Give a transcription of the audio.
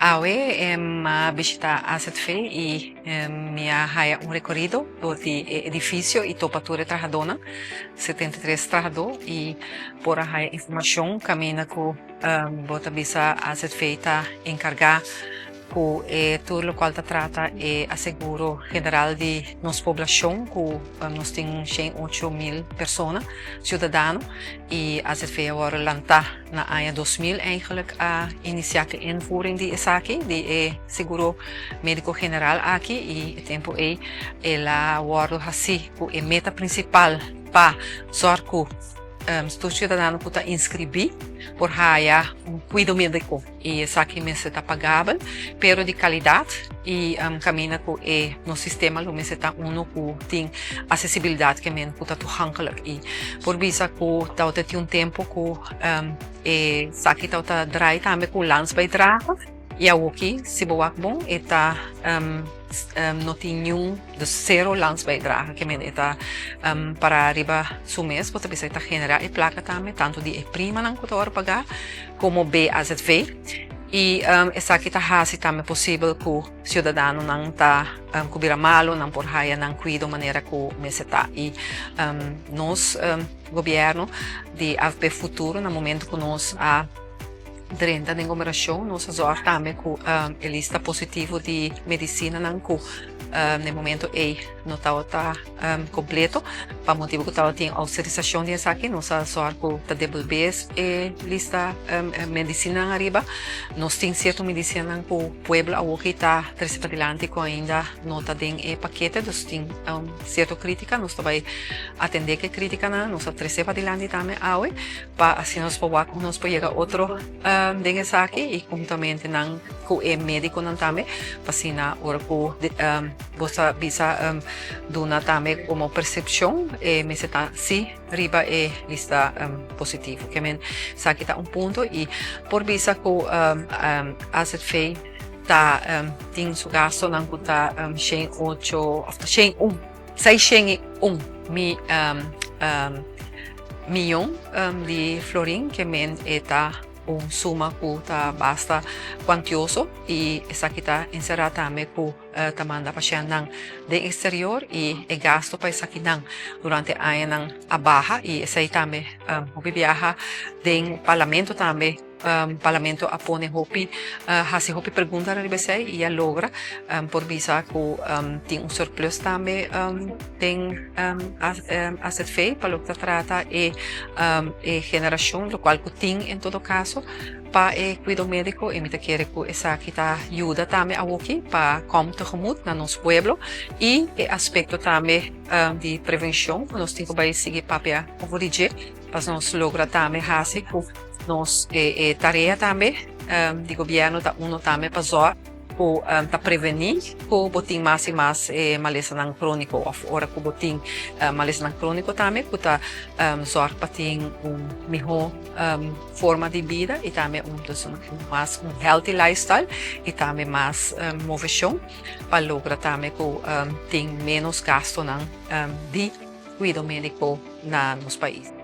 Awe m'a bishita AZV y mi a haya un recorido door di e edificio y topa tur e trahadónan, 73 trahadó, y por a haya informacion caminda cu bo ta bisa AZV ta encarga cu e tur locual ta trata e aseguro general di nos poblacion cu nos tin 108 mil persona ciudadano. Y AZV a wordo lanta na aña 2000, eigenlijk a inicia cu invoering di esaki, di e seguro medico general aki, y e tempo ey el a wordo haci cu e meta principal pa zorg cu tur ciudadano cu ta inscribi por haya un cuido medico y esaki mester ta pagabel pero di calidad y camina cu e nos sistema lo mester ta uno cu tin accesibilidad, kemen cu ta toegankelijk. Y por bisa cu tawata tin un tempo cu esaki tawata draai tambe cu landsbijdrage y awoki, si bo wak bon, e ta no tin niun, dus zero landsbijdrage, kemen e ta para riba su mes. Bo ta bisa ta genera e placa tambe tanto di e primanan cu ta wordo paga como BAZV y esaki ta haci tambe posibel cu ciudadanonan ta cu bira malo nan por haya nan cuido manera cu mester ta. Y nos gobierno di AVP Futuro, na momento cu nos a drenta den gobernacion, nos a zorg tambe cu e lista positivo di medicinanan cu na momento ey no tawata completo pa motibo cu tawatin autorisacion di esaki, nos a zorg cu ta debolbe e lista medicinanan ariba. Nos tin cierto medicinanan cu pueblo awoki ta trece padilanti cu ainda no ta den e pakete, dus tin cierto critica. Nos ta bay atende cu e criticanan, nos a trece padilanti tambe awe pa asina nos por wak nos por yega otro den esaki y conjuntamente nan cu e mediconan tambe, pa asina ora cu bo ta bisa duna tambe como percepcion, e mester ta si riba e lista positivo. Kemen esaki ta un punto y por bisa cu AZV ta tin su gastonan cu ta 108 of 101, 601 miyon di florin, kemen e ta un suma cu ta basta cuantioso y esaki ta encera tambe cu ta manda pashentnan den exterior y e gasto pa esakinan durante añanan a baha. Y esey tambe hopi biaha den parlamento tambe, parlamento a pone hopi, haci hopi pregunta riba esey y a logra por bisa cu tin un surplus tambe den AZV pa loke ta trata e generacion locual cu tin en todo caso pa e cuido medico. Y mi ta kere cu esaki ta yuda tambe awoki pa kom tegemoet na nos pueblo y e aspecto tambe di prevencion cu nos tin cu bay sigui papia over di dje pa nos logra tambe haci cu nos e tarea tambe di gobierno ta uno tambe pa zorg cu ta preveni cu bo tin mas y mas malesanan cronico of ora cu bo tin malesanan cronico tambe cu ta zorg pa tin un miho forma di bida y tambe un, dus un mas un healthy lifestyle y tambe mas movecion pa logra tambe cu tin menos gastonan di cuido medico na nos pais.